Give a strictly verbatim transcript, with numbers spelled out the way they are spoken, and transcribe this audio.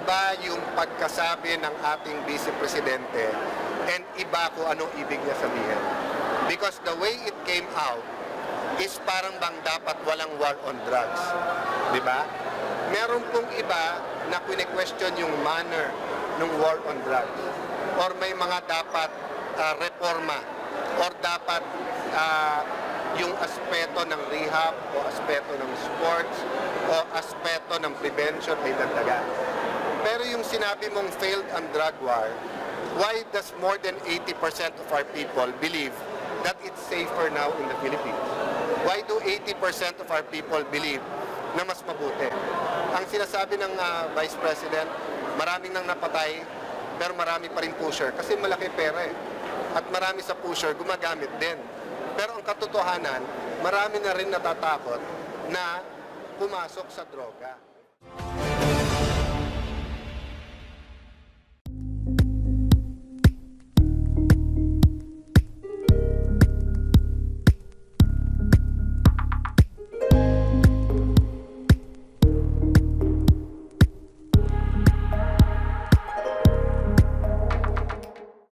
Iba yung pagkasabi ng ating Vice Presidente and iba kung ano ibig niya sabihin. Because the way it came out is parang bang dapat walang war on drugs. Di ba? Meron pong iba na kine-question yung manner ng war on drugs or may mga dapat ah, reforma or dapat ah, yung aspeto ng rehab o aspeto ng sports o aspeto ng prevention ay dagdagan. Pero yung sinabi mong failed ang drug war, why does more than eighty percent of our people believe that it's safer now in the Philippines? Why do eighty percent of our people believe na mas mabuti? Ang sinasabi ng ah, Vice President, maraming nang napatay, pero marami pa rin pusher kasi malaki pera eh. At marami sa pusher gumagamit din. Pero ang katotohanan, marami na rin natatakot na pumasok sa droga.